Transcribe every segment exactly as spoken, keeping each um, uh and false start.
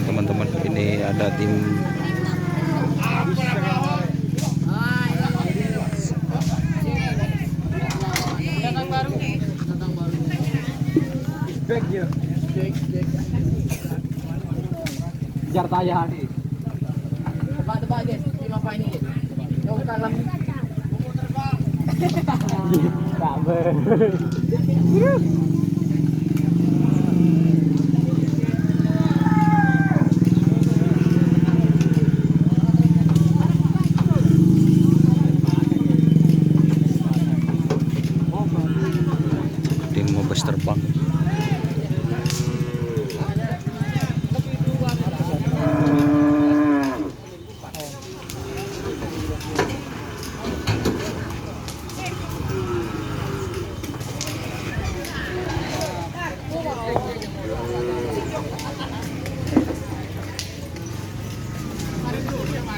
Teman-teman, ini ada tim. Kejar tayang. Tebak-tebak, guys. Tim apa ini, guys? Yang buka lam. Tak ber. Tim Mobas Terbang.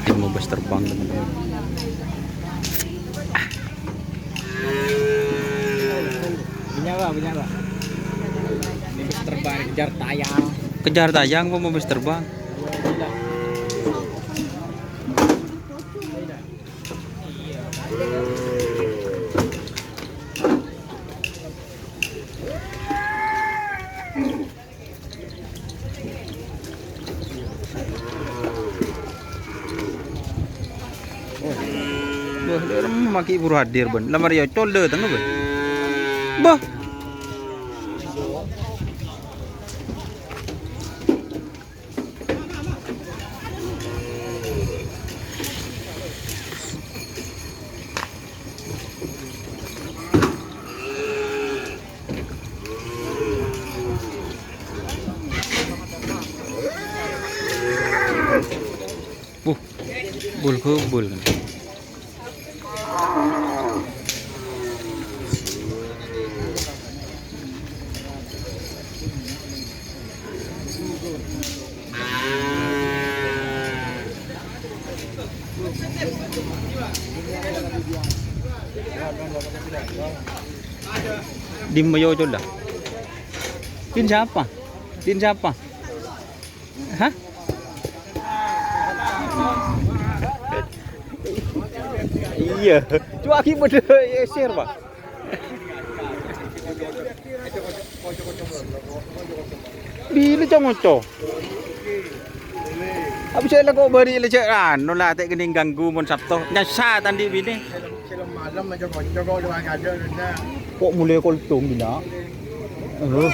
Tim Mobas Terbang, teman-teman. Punya apa? Punya apa? Mobas Terbang, kejar tayang. Kejar tayang apa Mobas Terbang? Bâh, lè' remma maki' buru hadir, bân. La marè èocol dâtengnga, bân. Bâh. Wuh, bul-gubul. Dimma yo colla? Din sapa? Din sapa? Hah? Iyâ, cuma aki' padâ èsèr, Pak. Bilâ co-ngoco? Abis saya lako bari' lè cè' anu la, ta' kenning ganggu mon Sabto. Nyasa ta' andi' binè. Ko' mulai koltong gila. Eh.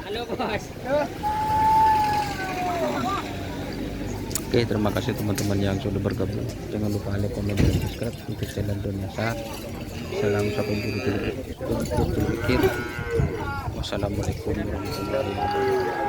Halo, Bos. Oke, terima kasih teman-teman yang sudah bergabung. Jangan lupa like, komen, dan subscribe untuk channel Dunia Sar. Salam satu guru. Wassalamualaikum warahmatullahi wabarakatuh.